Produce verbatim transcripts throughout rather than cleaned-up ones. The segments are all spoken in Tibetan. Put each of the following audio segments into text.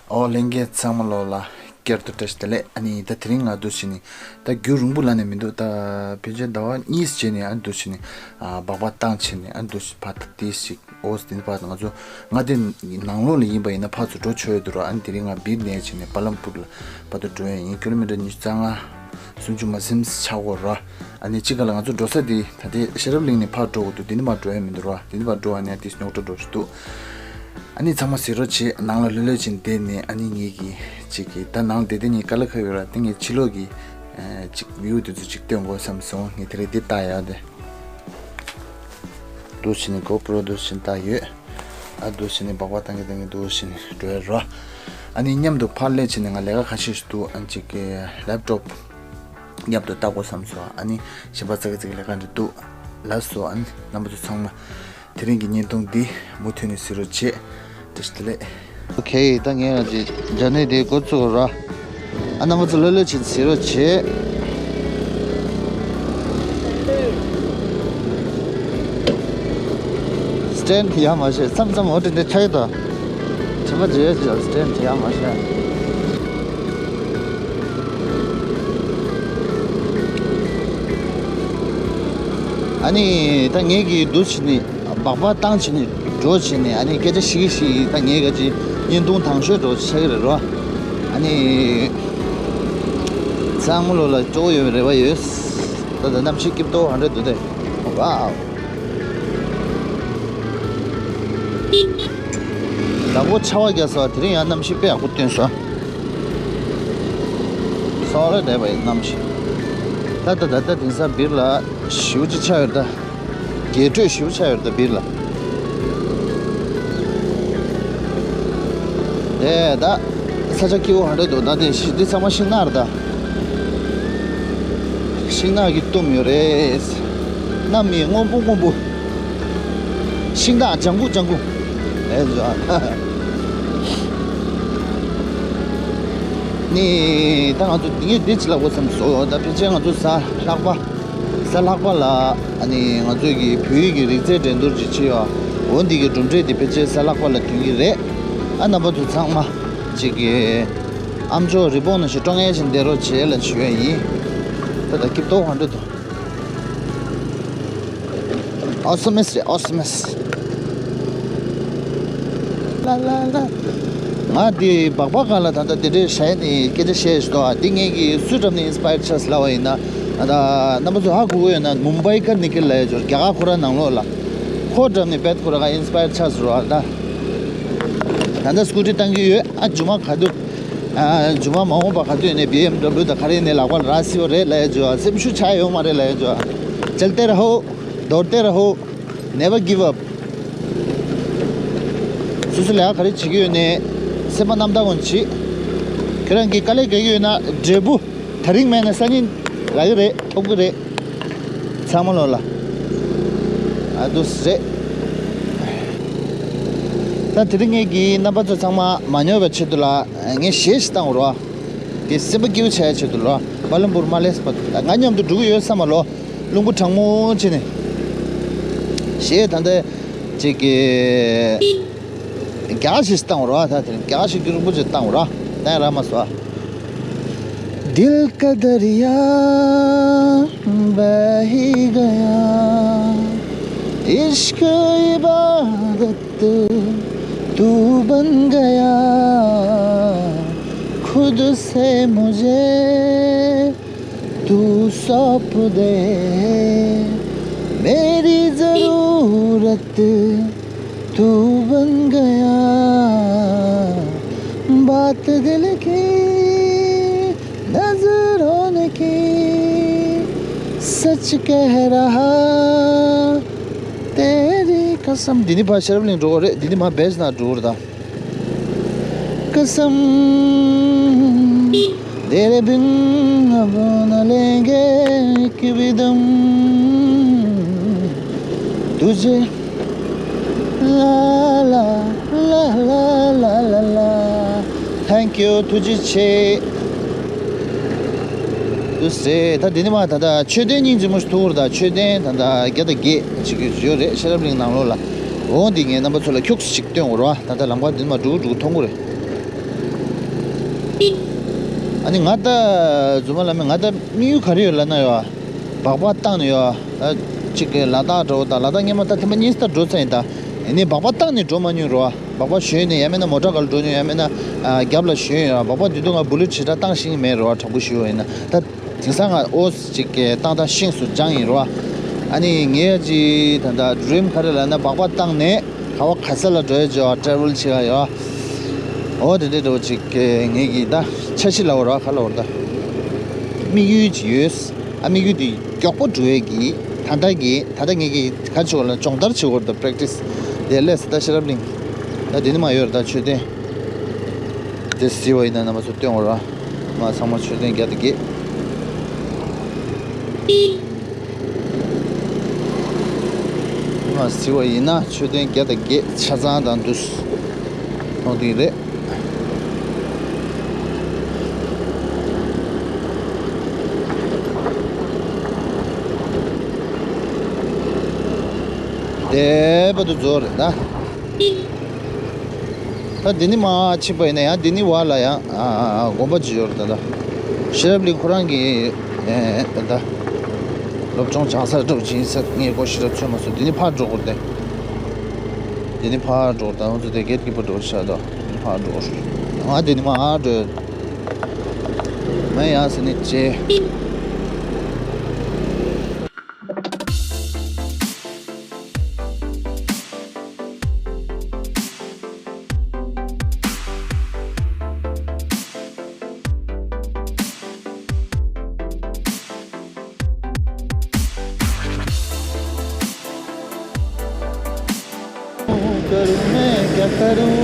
ཨོ་ལྷན་རྒྱས་ཚང་མ་ལོ་ལ་བསྐྱར་དུ་བཀྲ་ཤིས་བདེ་ལེགས། ཨ་ནི་ད་དེ་རིང་ང་འདུག་བྱས་ནས་ད་རྒྱུན་རིང་པོ་ལ་ནས་མི་འདུག་ད་ཕལ་ཆེར་ཟླ་བ་གཉིས་རྗེས་ནས་ཨ་འདུག་བྱས་ནས་ཨ་སྦག་སྦག་བཏང་བྱས་ནས་ཨ་འདུག་བྱས་ཕར་ད་དེ་ཞིག་ཨོ་དེ་ནི་ཕར་ང་ཚོ་མངའ་སྡེ་ནང་ལོགས་ལ་ཡིན་པ་ཡིན་ན་ཕར་ཚུར་འགྲོ་ཆོག་ཡོད་འདུག་ར། ཨ་ནི་དེ་རིང་ང་བིར་ནས་བྱས་ནས་པ་ལམ་པུར་ལ་བར་དུ་འགྲོ་ཡ་ཡིན། ཀི་ལོ་མི་ཊར་ཉི་ཤུ་རྩ་ལྔ་སུམ་ཅུ་མ་ཟིན་ཆགས་ཀྱི་ཡོད་ར། ཨ་ནི་གཅིག་ག་ལ་ང་ཚོ་འགྲོ་ས་དེ་ད་ལྟའི་ཤེས་རབ་གླིང་ནས་ཕར་འགྲོ་དགོས་འདུག་དེ་ནི་མར་འགྲོ་ཡ་མི་འདུག་ར། དེ་ནི་མར་འགྲོ་བ་ནི་ཨ་དེ་རྙོག་དྲ་འགྲོ་བཞིན་འདུག་ཨ་ནི་ཚང་མ་གཟིགས་རོགས་བྱེད། ནང་ལ་ལྷོད་ལྷོད་ཅིག་བསྡད་ནས་ཨ་ནི་ངེད་ཀྱི་ཅིག་གི་ད་ནང་བསྡད་བསྡད་ནས་དཀའ་ལས་ཁག་ཡོད་ར། དེ་ངས་ཕྱི་ལོགས་ཀྱི་ཨ་ཅིག་བིའུ་དེ་ཚོ་ཅིག་སྟོན་དགོས་བསམ་སོང་། ངས་དེ་རིང་འདི་ལྟ་ཡ་དེ། འདུག་བྱས་ནས་གོ་པྲོ་འདུག་བྱས་ནས་བཏགས་ཡོད། ཨ་འདུག་བྱས་ནས་སྦག་སྦག་བཏང་གི་བཏང་གི་འདུག་བྱས་ནས་འགྲོ་ཡ་ར། ཨ་ནི་མཉམ་དུ་ཕར་སླེབས་བྱས་ནས་ང་ལས་ཀ་ཁ་ཤས་ཤིག་འདུག་ཨ་ཅིག་གི་ལེབ་ཊོབ་མཉམ་དུ་བལྟ་དགོས་བསམ་སོང་། ཨ་ནི་གཞན་པ་ཙག་གི་ཙག་གི་ལས་ཀ་འདྲ་འདུག་ལགས་སོ། ཨ་ནི་རྣམ་པ་ཚོ་ཚང་མ་དེ་རིང་གི་བརྙན་ཐུང་འདི་མུ་མཐུད་ནས་གཟིགས་རོགས་བྱེད། བཀྲ་ཤིས་བདེ་ལེགས། ཨོ་ཁེ། ད་ངས་ང་ཅིག་འཇར་ནི་དེ་འགོ་བཙུགས་ར། ཨ་རྣམ་པ་ཚོ་ལྷོད་ལྷོད་བྱེད་གཟིགས་རོགས་བྱེད། སི་ཊེན་ཌི་ཡར་མ་བྱས་མཚམས་མཚམས་འོ་དེ་འདྲ་ཆགས་ཡོད་དོ། དྲན་པ་བརྗེད་ཡོད་ཀྱི་སི་ཊེན་ཌི་ཡར་མ་བྱས། ཨ་ནི་ད་ངེད་ཀྱིས་འདུག་བྱས་ནས་སྦག་སྦག་བཏང་བྱས་ནས་འགྲོ་བྱས་ནས་ཨ་ནི་སྐད་ཆ་བཤད་ཀྱི་བཤད་ཀྱི། ད་ངེད་ཀྱི་བརྙན་ཐུང་དང་ཤོས་འགྲོ་ཆགས་ཀྱི་རེད་རོ། ཨ་ནི་ཚང་མ་ལོ་ལ་སྤྲོ་པོ་ཡོད་པའི་རེ་བ་ཡོད། ད་ད་གནམ་གཤིས་སྐྱིད་པོ་ཧ་འདྲ་འདུག་སྟེ། ཝའོ། དང་པོ་ཆར་པ་བརྒྱབ་སོང་། དེ་རིང་ཡང་གནམ་གཤིས་དཔེ་ཡག་པོ་སྟོན་སོང་། སོ་རེ་བསྡད་པའི་གནམ་གཤིས། ད་ད་ད་ད་དེང་སང་བིར་ལ་ཞེ་པོ་ཅིག་ཆགས་ཡོད་ད། རྒྱས་སྤྲོས་ཞེ་པོ་ཆགས་ཡོད་ད་བིར་ལ། དེ་ད་ས་ཆ་སྐྱིད་པོ་ཧ་འདྲ་འདུག་ད་དེ་ཤི་འདི་ཚང་མ་ཤིང་ནགས་རེད་ད། ཤིང་ནགས་ཀྱིས་བཏུམས་ཡོད་རེད། གནམ་མི་སྔོན་པོ་སྔོན་པོ། ཤིང་ནགས་ལྗང་ཁུ་ལྗང་ཁུ། ཨེ་ཟོ། ནི་ད་ང་ཚོ་ངས་འདི་ཅི་ལབ་དགོས་བསམ་སོང་། ད་ཕལ་ཆེར་ང་ཚོ་གཟའ་ལྷག་པ། གཟའ་ལྷག་པ་ལ་ཨ་ནི་ང་ཚོས་ཀྱི་བོད་ཡིག་གི་རིག་རྩལ་འགྲན་བསྡུར་ཅིག་བྱེད་ཡོད། འོ་འདི་གི་གྲུབ་འབྲས་འདི་ཕལ་ཆེར་གཟའ་ལྷག་པ་ལ་ཐོན་གྱི་རེད། ཨ་རྣམ་པ་ཚོ་ཚང་མ་ཅིག་གི་ཨམ་ཅོག་རི་བོང་ནང་བཞིན་སྤྲོ་ངན་བཞིན་བསྡད་རོགས་བྱེད་ལ་ཞུ་ཡ་ཡིན། ད་ད་སྐྱིད་པོ་ཧ་འདྲ་འདུག་ཨོ་སི་མེ་སི་རེད། ཨོ་སི་མེ་སི། ལ་ལ་ལ། ང་འདི་སྦག་སྦག་སྒང་ལ་ད་ལྟ་དེ་འདྲའི་ཞལ་ནས་སྐད་ཆ་བཤད་ཞུ་དོ། འདི་ངེད་ཀྱིས་སུ་འགྲམ་ནས་ཨིན་སི་པ་ཡར་ཆགས་ལབ་པ་ཡིན་ན། ད་རྣམ་པ་ཚོ་ཧ་གོ་གི་ཡོད་ན་མུམ་བྷའི་ཀར་ནི་ཀིར་ལབ་ཡ་ཅིག་ཡོད་རེད། རྒྱ་གར་ཁོ་རང་ནང་ལོགས་ལ། ཁོ་འགྲམ་ནས་བེད་ཁོ་རང་ག་ཨིན་སི་པ་ཡར་ཆགས་རེད་བ་ད། ད་ལྟ་སི་ཀུ་ཊི་བཏང་གི་ཡོད། ཨ་ཇུ་མ་ག་དུས། ཨ་ཇུ་མ་མ་འོངས་པ་ག་དུས་ནས་བི་ཨེམ་ཌབ་ལིའུ་དང་ག་རེ་ནས་ལག་པ་ལ་རག་སྲིད་པ་རེད་ལབ་ཡ་ཅིག་ཡོད། སེམས་ཤུགས་ཆག་ཡོད་མ་རེད་ལབ་ཡ་ཅིག་ཡོད། चलते रहो, दौड़ते रहो, never give up. སོ་སོ་ལས་ཀ་ག་རེ་བྱེད་ཀྱི་ཡོད་ནའི་སེམས་པ་རྣམ་དག་ངང་བྱེད། ཁྱེད་རང་གིས་དཀའ་ལས་རྒྱག་གི་ཡོད་ན་འབྲས་བུ་དེ་རིང་མེད་ན་སང་ཉིན་རག་གི་རེད། ཐོབ་ཀྱི་རེད། ཚང་མ་ལོ་ལ། ཨ་འདུག་སེ་རེད། ད་དེ་རིང་ངེད་ཀྱིས་རྣམ་པ་ཚོ་ཚང་མ་མ་ཉོབ་པའི་ཆེད་དུ་ལ་ངས་གཞས་ཤིག་བཏང་བ་རོ། དེ་སེམས་པ་སྐྱིད་པོ་བྱ་ཡའི་ཆེད་དུ་ལོ། པ་ལམ་པུར་མ་སླེབས་པ་ང་མཉམ་དུ་འགྲོ་གི་ཡོད་བསམ་པ་ལོ། རླུང་བུ་གྲང་མོ་བྱས་ནས། གཞས་ད་ལྟ་ཅིག་གི་རྒྱ་ཞིག་བཏང་བ་རོ། ད་དེ་རིང་རྒྱ་ཞིག་རླུང་བུ་ཅིག་བཏང་བ་རོ། ད་ཡང་རག་མ་སོང་། दिल का दरिया बह ही गया, इश्क इबादत तू बन गया, खुद से मुझे तू सौंप दे, मेरी ज़रूरत तू बन गया, बात दिल की नजरों ने की, सच कह रहा तेरी कसम. འདི་ནི་ཕར་ཤེས་རབ་གླིང་འགྲོ་གི་རེད། འདི་ནི་མར་བེས་ནང་འགྲོ་གི་རེད་ད། कसम, तेरे बिन अब न लेंगे एक भी दम, तुझे ला ला ला ला ला ला ला. Thank you. ཐུགས་རྗེ་ཆེ། དུ་སེ་ད་འདི་ནི་མ་ད་ད་མཆོད་རྟེན་སྙིང་རྗེ་མོ་ཞིག་ཐུག་རེད་ད། མཆོད་རྟེན་ད་ད་བརྒྱ་དང་བརྒྱད་ཅིག་གི་ཡོད་རེད། ཤེས་རབ་གླིང་ནང་ལོགས་ལ། འོ་འདི་ངས་རྣམ་པ་ཚོ་ལ་ཁྱུག་ཙམ་ཅིག་སྟོན་དགོས་རེད་བ། ད་ད་ལམ་ཁ་འདི་ནི་མ་འགྲོ་འགྲོ་མཐོང་གི་རེད། ཨ་ནི་ང་ད་རྫུན་མ་ལབ་མེད། ང་ད་དམིགས་ཡུལ་ག་རེ་ཡོད་ལབ་ན་ཡོད། སྦག་སྦག་བཏང་ནས་ཡོད། ད་ཅིག་གི་ལ་དྭགས་འགྲོ་ད། ལ་དྭགས་སྔོན་མ་ད་ཐེངས་མ་གཉིས་ད་འགྲོ་ཚར་ཡིན་ད། ཡིན་ནའི་སྦག་སྦག་བཏང་ནས་འགྲོ་མ་མྱོང་རོ། སྦག་སྦག་ཞོན་ནས་ཡང་མིན་ན་མོ་ཊ་སྒང་ལ་འགྲོ་མྱོང་། ཡང་མིན་ན་ཨ་རྒྱབ་ལ་ཞོན་ཡོད། སྦག་སྦག་དེ་དུས་ང་བུ་ལེཊ་ཞེ་དྲག་བཏང་ཤེས་ཀྱི་མེད་རོ། དྲང་པོ་ཞུ་བ་ཡིན་ན་ད། དེང་སང་ང་ཨོ་ཅིག་གི་ཏང་ཏང་ཤིང་སུ་སྦྱངས་ཡིན་རོ། ཨ་ནི་ངའི་ཅི་ད་ད་ཌི་རིམ་ག་རེ་ལབ་ན་སྦག་སྦག་བཏང་ནས་ག་བ་ག་ས་ལ་འགྲོ་ཡ་ཅོ་ཊེ་རེ་ཝལ་བྱེད་ཡ་ཡོ། ཨོ་དེ་འདྲའི་འགྲོ་ཅིག་གི་ངེད་ཀྱི་ད་འཆར་གཞི་ལ་འོར་བ་ག་ལ་འོར་ད། དམིགས་ཡུལ་ཅིག་ཡོད། ཨ་དམིགས་ཡུལ་དེ་མགྱོགས་པོ་འགྲུབ་ཡས་ཀྱི་ད་ལྟ་གི་ད་ལྟ་ངེད་ཀྱི་ག་ཅོ་ལ་སྦྱོང་བརྡར་བྱེད་དགོས་རེད་ད། པེ་རེག་ཊི་སི་དེ་ལས་ད་ཤེས་རབ་གླིང་ད་དེ་ནི་མ་ཡོད་རེད་ད། མཆོད་རྟེན་དེ་གཟིགས་པ་ཡིན་ན་རྣམ་པ་ཚོ་སྟོན་འོར་བ། མ་ཚང་མ་མཆོད་རྟེན་བརྒྱ་དང་བརྒྱད། མ་གཟིགས་པ་ཡིན་ན་མཆོད་རྟེན་བརྒྱ་དང་བརྒྱད་ཆ་ཚང་དང་འདུས་མཐོང་དེ་རེད། དེ་བར་དུ་རྫོགས་རེད་ད། ད་འདི་ནི་མ་ཕྱིན་པ་ཡིན་ན་ཡང་འདི་ནི་བར་ལ་ཡང་ཨ་ཨ་དགོན་པ་ཅིག་ཡོད་རེད་ད། ད་ཤེས་རབ་གླིང་ཁོ་རང་གི་ཨེ་ད་སློབ་སྦྱོང་སྦྱང་ས་འགྲོ་ཅིག་ཡིན་ས། ངས་གོ་ཤེས་རབ་ཚོད་མ་སོང་། འདི་ནི་ཕར་འགྲོ་དགོས་རེད་དེ། འདི་ནི་ཕར་འགྲོ་ད། ང་ཚོ་དེ་གེ་ཊི་ཀི་པར་འགྲོ་ཤག་ད། འདི་ནི་ཕར་འགྲོ། ང་འདི་ནི་མ་ཨ་འགྲོ། མ་ཡ་ཟེར་ནི་ཅེ། करूं मैं क्या करूं,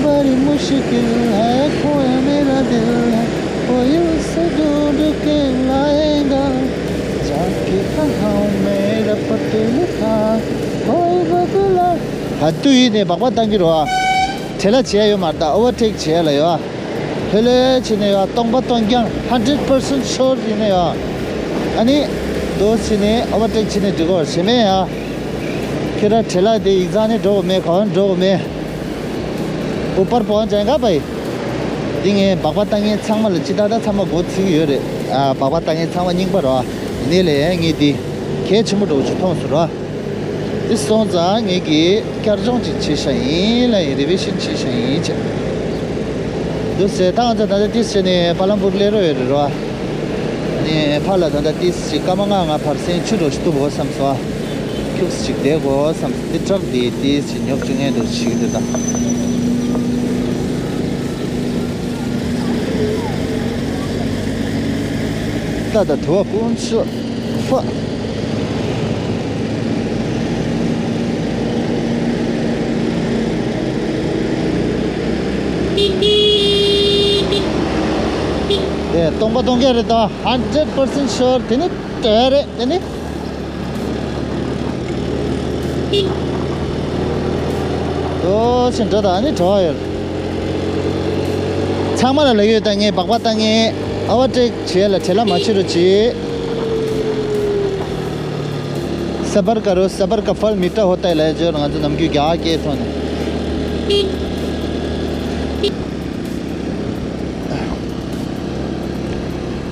बड़ी मुश्किल है, खोया मेरा दिल है, कोई उसे ढूंढ के लाएगा, जाके कहां मेरा पता लिखा, कोई बदला। ད་དུས་ཡིན་ནས་སྦག་སྦག་བཏང་གི་རོ། བྲེལ་བ་བྱས་ཡོད་མ་རེད་ད། ཨོ་ཝར་ཊེག་བྱས་ལ་ཡོད། ལྷོད་ལྷོད་བྱས་ནས་ཡོད། སྟོང་པ་སྟོང་རྐྱང་ཧན་ཌེ་རེཌ་པར་སེན་ཊི་ཤོར་ཡིན་ནས་ཡོད། ཨ་ནི་དོ་བྱས་ནས་ཨོ་ཝར་ཊེག་བྱས་ནས་འགྲིག་གོ་བྱས་མེད་ཡ། ཁྱེད་རང་བྲེལ་བ་དེ་ཡིག་ཚང་ནས་འགྲོ་གི་མེད། གང་འགྲོ་གི་མེད། ཨུ་པར་པོན་ཅན་ག་པའི། འདི་ངས་སྦག་སྦག་བཏང་མཁན་ཚང་མ་ལ་ཅི་ད་ད་ཚང་མ་མགོ་ཚོས་ཀྱི་ཡོད་རེད། ཨ་སྦག་སྦག་བཏང་མཁན་ཚང་མ་རྙིང་པ་རེད་བ། ཡིན་ནའི་ལས་ངས་འདི་གལ་ཆེན་པོ་འདྲ་བོ་ཅིག་མཐོང་སོང་རེད་བ། འདི་སོང་ཙང་ངས་ཀྱིས་བསྐྱར་སྦྱོང་ཅིག་བྱས་བཞག་ཡིན་ལབ་ཡིན། རི་བི་ཤན་བྱས་བཞག་ཡིན་བྱས། འདུག་ཟེར་ད་ང་ཚོ་ད་ལྟ་ཏིས་བྱས་ནས་པ་ལམ་པུར་སླེབས་རོགས་ཡོད་རེད་རེད་བ། ནས་ཕར་ལ་ད་ལྟ་ཏིས་ཅིག་སྐར་མ་ལྔ་ལྔ་ཕར་སེང་ཆུ་འདྲ་བོ་ཞིག་གཏུབ་དགོས་བསམ་སོང་། ཁྱུག་ཙམ་ཅིག་བསྡད་དགོས་བསམ་སོང་། འདི་ཊག་འདི་ཏིས་ཅིག་ཉོབ་ཅིག་ངས་འདུག་ཞིག་འདུག་ད། ད་ད་དུ་བ་ཀུན་སྤྱོད་ཧྥ། དེ་སྟོང་པ་སྟོང་རྐྱང་རེད་ད། ཧན་ཌེ་རེཌ་པར་སེན་ཊི་ཤོར། དེ་ནི་དེ་རེད། དེ་ནི། ཨོ་ཕྱིན་འགྲོ་དང་ནི་གྲོགས་ཡོད། ཚང་མ་ལ་ལབ་ཡོད་ད། ངས་སྦག་སྦག་བཏང་ངས་ཨོ་ཝར་ཊེག་བྱས་ལ་བྲེལ་བ་མ་བྱེད་རོགས་གྱིས། सबर करो, सबर का फल मीठा होता है ལབ་ཡོད། ང་ཚོ་ནམ་རྒྱུན་རྒྱ་གར་སྐད་ཐོག་ནས།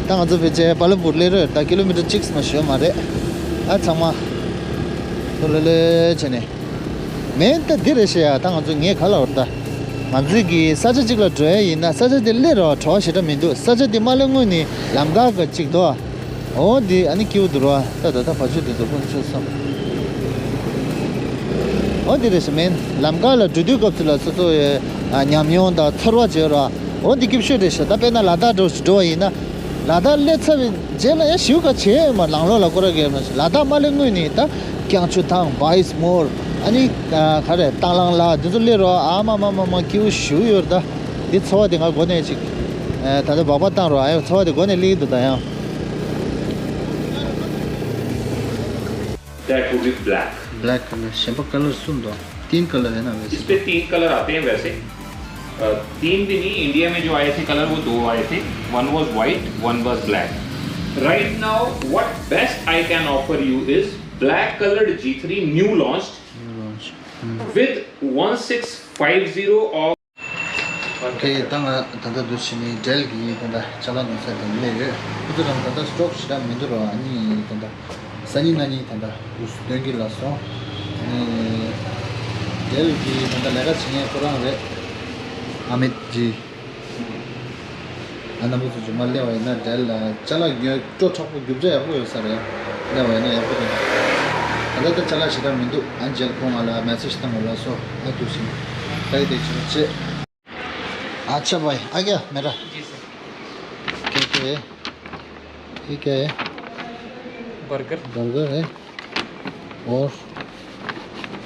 ད་ང་ཚོ་ཕལ་ཆེར་པ་ལམ་པུར་སླེབས་རེད་ད། ཀི་ལོ་མི་ཊར་གཅིག་ཙམ་ཞིག་ཡོད་མ་རེད། ཨ་ཚང་མ་ཐུ་ལེ་ལེ་བྱས་ནས། མེད་ད་འདི་རེད་ཤག་ཡ། ད་ང་ཚོ་ངས་ག་ལ་བར་ད། ང་ཚོས་ཀྱི་ས་ཆ་གཅིག་ལ་འགྲོ་ཡ་ཡིན་ན་ས་ཆ་དེ་སླེབས་རོགས་བྲོ་བ་ཞེ་དྲག་མི་འདུག་ས་ཆ་དེ་མ་སླེབས་སྔོན་ནས་ལམ་ཁ་ག་གཅིག་འདུག་ཨ། འོ་འདི་ཨ་ནི་སྐྱིད་པོ་འདུག་རོ། ད་ད་ད་བ་ཆུ་དེ་ཚོ་ཀུན་ཆུ་སོང་། འོ་འདི་རེད་ཤག་མེད། ལམ་ཁ་ལ་འགྲོ་དུས་སྐབས་སུ་ལ་སོ་སོ་ཡི་ཉམས་མྱོང་དང་ཚོར་བ་བརྗོད་རོགས། འོ་འདི་སྐྱིད་ཤོས་རེད་ཤག་ད་དཔེར་ན་ལ་དྭགས་འགྲོ་འགྲོ་བ་ཡིན་ན། ལ་དྭགས་སླེབས་ཚར་བའི་རྗེས་ལ་ཡང་ཞིའུ་ག་བྱེད་ཡོད་མ། ལང་ལོ་ལ་སྐོར་ར་གས་མ་ཞིག་ལ་དྭགས་མ་སླེབས་སྔོན་ནས་ད་ཀྱང་ཆུ་ཐང་བྷའི་སི་མོར་ཨ་ནི་ག་རེ་སྟག་ལང་ལ་འདི་ཚོ་སླེབས་རོགས། ཨ་མ་མ་མ་མ་སྐྱིད་པོ་ཞིའུ་ཡོད་རེད་ད། འདི་ཚོར་བ་དེ་ང་མགོ་ནས་ཅིག་ད་ལྟ་སྦག་སྦག་བཏང་རོགས། ཨ་ཡོ་ཚོར་བ་དེ་མགོ་ནས་སླེབས་ཀྱི་འདུག་ད་ཡང་། That would be black. Black color. གཞན་པ་color གསུམ་འདུག तीन color है ना वैसे इस पे तो। तीन color आते हैं वैसे। अ, तीन भी नहीं, इंडिया में जो आए थे कलर वो दो आए थे। One was white, one was black। Right now what best I can offer you is black colored G three new launched। New launch। Hmm. With one six five zero of ཨོ་ཁེ། ད་ང་ད་ལྟ་འདུག་བྱས་ནས་འབྲེལ་གྱི་ད་ལྟ་ཅ་ལག་ཉོ་ས་དེ་སླེབས་ཡོད། ཁོ་ཚོ་རང་ད་ལྟ་སི་ཊོག་ཞེ་དྲག་མི་འདུག་ར། ཨ་ནི་ད་ལྟ་སང་ཉིན་གནངས་ཉིན་ད་ལྟ་འདུག་སྟོན་གྱི་ལ་སོང་། ཨ་ནི་འབྲེལ་གྱི་ད་ལྟ་ལས་ཀ་བྱེད་མཁན་ཁོ་རང་རེད། ཨ་མེད་ཀྱི། ཨ་རྣམ་པ་ཚོ་ཚང་མ་སླེབས་པ་ཡིན་ན་འབྲེལ་ལ་ཅ་ལག་ཉོས་སྤྲོ་དྲག་པོ་རྒྱུ་ཆ་ཡག་པོ་ཡོད་ས་རེད། སླེབས་པ་ཡིན་ན་ཡག་པོ་འདུག་ད་ལྟ་ད་ཅ་ལག་ཞེ་དྲག་མི་འདུག་ཨ་ཇེལ་ཁོང་ང་ལ་མེ་སེ་ཇི་བཏང་བ་ལ་སོ་ཨ་འདུག་ཞིག་ད་ཡི་དེ་ཆུ་ཆེ། अच्छा भाई, आ गया मेरा? जी सर। क्या क्या है? ये क्या है? बर्गर। बर्गर है। और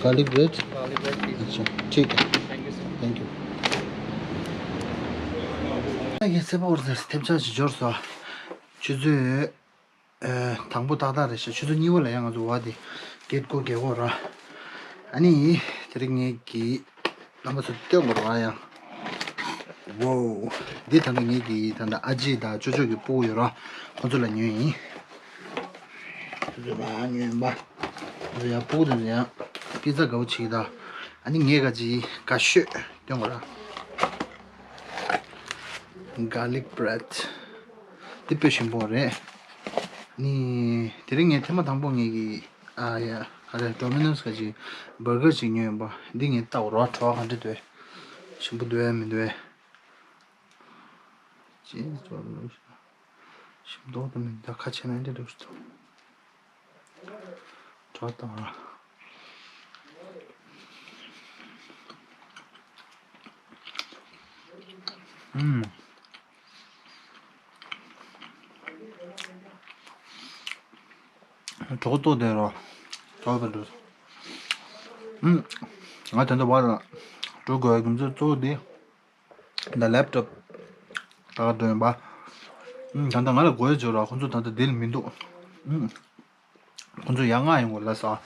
garlic bread? Garlic bread, please. अच्छा, ठीक है। Thank you sir. Thank you. ये सब और सर, ཐེབས་ཆག་ཅིག་འབྱོར་སོང་། ཆུ་ཚོད། ཨེ། དང་པོ་ཏག་ཏག་རེད་ཤག་ཆུ་ཚོད་གཉིས་པ་ལ་ཡང་ང་ཚོ་བ་དེ་གེད་སྒོ་རྒྱག་དགོས་ར། ཨ་ནི་དེ་རིང་ངེད་ཀྱི་རྣམ་པ་ཚོ་སྟོན་དགོས་ར་ཡང་། ཝོ། འདི་ད་ལྟ་ངེད་ཀྱི་ད་ལྟ་ཨ་ཅེ་དང་ཅོ་ཅོ་གི་སྤུ་གུ་ཡོད་ར། ཁོ་ཚོ་ལ་ཉོས་ཡིན། ཁོ་ཚོ་ལ་ཉོས་ཡིན་པ། ཁོ་ཚོ་ཡང་སྤུ་གུ་དེ་ཚོ་ཡང་པི་ཛ་དགའ་པོ་བྱེད་ཀྱི་ད། ཨ་ནི་ངེད་ཀ་ཅིག་དགའ་ཤོས་སྟོན་དགོས་ར། garlic bread། འདི་དཔེ་ཞིམ་པོ་རེད། ནི། དེ་རིང་ངས་ཐེངས་མ་དང་པོ་ངེད་ཀྱི་ཨ་ཡ་ག་རེ་ཌོ་མི་ནོས་ག་ཅིག་བར་གར་ཅིག་ཉོས་ཡོད་པ། འདི་ངས་ལྟ་བ་རོ་བྲོ་བ་ག་འདྲ་འདུག་ཞིམ་པོ་འདུག་མི་འདུག་ཅི་ཞིམ་མདོག་དང་མི་འདུག་ཁ་ཕྱེ་ན་འདི་འདུག་ཞུ་ཐུབ། དྲོ་དང་ར། ཨུམ། གྲོགས་ཏོ་དེ་རོ། གྲོགས་པ་འགྲོ། ཨུམ། ང་དེ་འདྲ་བར་ལ་འགྲོ་དགོས་རྒྱུ་མཚན་གཙོ་བོ་དེ། ད་ལེབ་ཊོབ་ད་ག་འགྲོ་ཡིན་པ། ཨུམ། ད་ལྟ་ང་ལ་དགོས་ཡོད་ཅོ་ར། ཁོང་ཚོ་ད་ལྟ་འདི་ལ་མི་འདུག་ཨུམ། ཁོང་ཚོ་ཡར་མངགས་ཡོང་དགོས་ལབ་སོང་།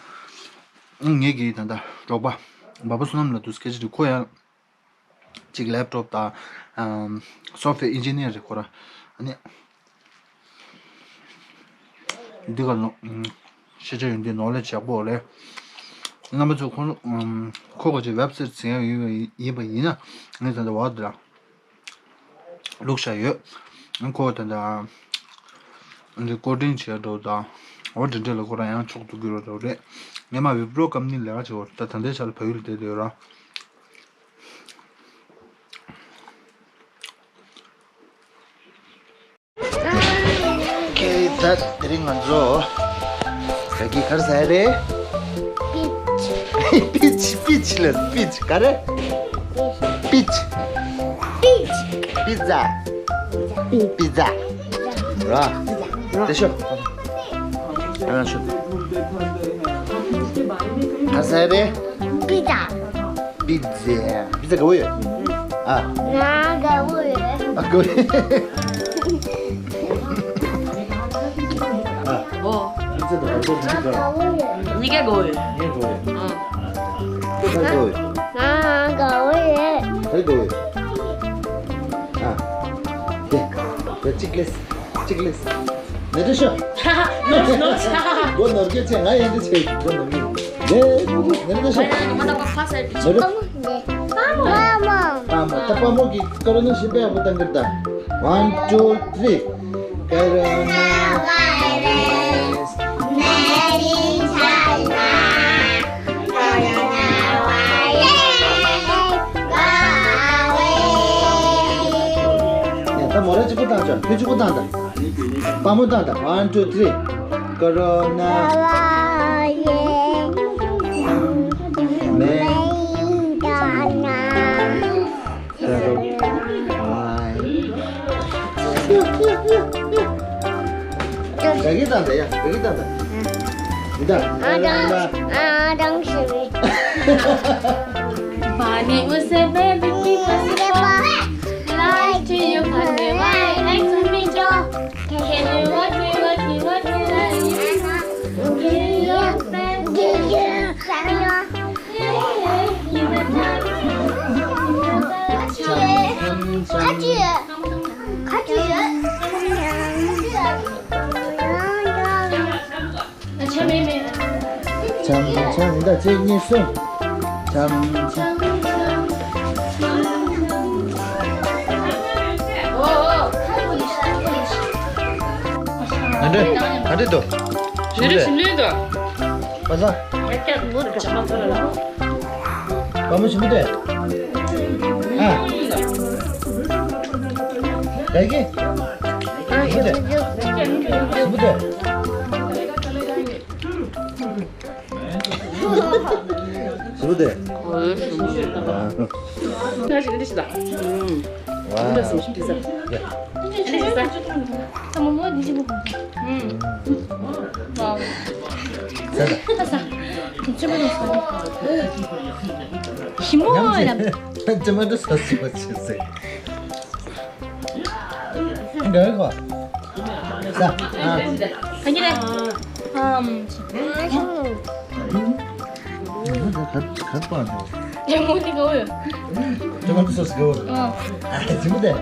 ངེད་ཀྱི་ད་ལྟ་རོགས་པ་འབའ་པ་བསོད་ནམས་ལགས་འདུག་སྐད་ཆ་དྲིས། ཁོ་ཡང་གཅིག་ལེབ་ཊོབ་དང་སོཕ་ཝེར་ཨིན་ཇི་ནི་ཡར་རེད་ཁོ་རང་། ཨ་ནི་འདི་ག་ཤེས་བྱ་ཡོན་ཏན་ནོ་ལེ་ཇི་ཡག་པོ་རེད། རྣམ་པ་ཚོ་ཁོ་ཁོ་ག་ཅིག་ཝེབ་སའིཊ་ཟིན་ཡག་ཡིན་པ་ཡིན་ན་ངས་ད་ལྟ་བར་དུ་ལ། བླུགས་བཞག་ཡོད། ཁོ་ད་ལྟ་འདི་ཀོ་ཌིང་བྱས་འགྲོ་དང་། འོ་འདི་འདྲ་ལ་ཁོ་རང་ཡང་ཕྱོགས་སུ་འགྱུར་བ་འགྲོ་རེད། ངས་མ་བི་པྲོ་ཀམ་ནི་ལས་ཀ་བྱེད་འོ་ད་ད་ལྟའི་ཆ་ལ་བལ་ཡུལ་ལ་བསྡད་ཡོད་ར། ཁེ་ད་དེ་རིང་ང་ཚོ་ག་གི་གར་ཟ་རེད། པིཆ། པིཆ་པིཆ་ལ་པིཆ་ག་རེ། པིཆ། པིཆ། པི་ཛ། པི་ཛ། ར། དེ་ཤོ། ར་ཤོ། གར་ཟ་རེད། པི་ཛ། པི་ཛ། པི་ཛ་དགའ་པོ་ཡོད། ཨ། ང་དགའ་པོ་ཡོད། ཨ་དགའ་པོ་ཡོད། ཨ། ཨོ། པི་ཛ་དང་ག་རེ་དགའ་པོ་ཡོད། གཉིས་ཀ་དགའ་པོ་ཡོད། གཉིས་ཀ་དགའ་པོ་ཡོད། ཨ། ཁོ་ག་རེ་དགའ་པོ་ཡོད། ང་དགའ་པོ་ཡོད། ག་རེ་དགའ་པོ་ཡོད། ཨ། དེ། དེ་གཅིག་ལེས། གཅིག་ལེས། ནེ་ཏྲེ་ཤོ། ནོ་ནོ། སྒོ་ནོར་སྐད་ཆེ། ང་ཡན་ཆད་ཆེ། སྒོ་ནོར་གི། ནེ་ནེ་ཏྲེ་ཤོ། ནེ་ཏྲེ། པ་མོ། པ་མོ། ད་པ་མོ་གི་ཀོ་རོ་ན་ཞིབ་པ་ཡག་པོ་བཏང་གི་རེད་ད། One, two, three. Coronavirus, made in China. Coronavirus, go away. ཡ་ད་མོ་ར་གཅིག་པུ་བཏང་ཆོག་ཁྱོད་གཅིག་པུ་བཏང་ད། པ་མོ་བཏང་ད། One, two, three. Corona. ག་གི་བཏང་ད་ཡ། ག་གི་བཏང་ད། འདི་ད། ཨ་དང་། ཨ་དང་ཞེས་པའི། Bani use baby people lie to you, but they lie to me, Joe. Can you what me, what me, what me, lie? Can you what me? འཆམ་འཆམ་ཡིན་ད། གཅིག་གཉིས་གསུམ། འཆམ་འཆམ། ག་འདྲ་འདུག་ཞིམ་པོ་འདུག་ཞིམ་པོ་འདུག་པ་སངས། པ་མོ་ཞིམ་པོ་འདུག་ཨ། ཡ་གི་ཞིམ་པོ་འདུག་ཞིམ་པོ་འདུག་ཞིམ་པོ་འདུག་ང་ཞིག་འདི་ཞིག་ལ། ཨུམ། ཝའོ། འདི་ཞིག་ཟ། འདི་ཞིག་ཟ། ད་མོ་མོ་འདི་ཞིག་མོ། ཨུམ། ཝའོ། ཟ་ཟ། ད་ཟ། ཆེན་པོ་ཞིག་ཟ། ཞིམ་པོ་ཡ། ཆེན་པོ་ཟ་ཟ་ཟ་ཟ། འདི་གོ། ཟ། ཨ། ག་གི་རེད། ཨམ། ག་ག་པ་ནོ། ཡ་མོ་དེ་གོ་ཡོད། ཊོ་མ་ཊོ་སོ་སི་གོ། ཨ། ཨ་ཅི་མོ་དེ།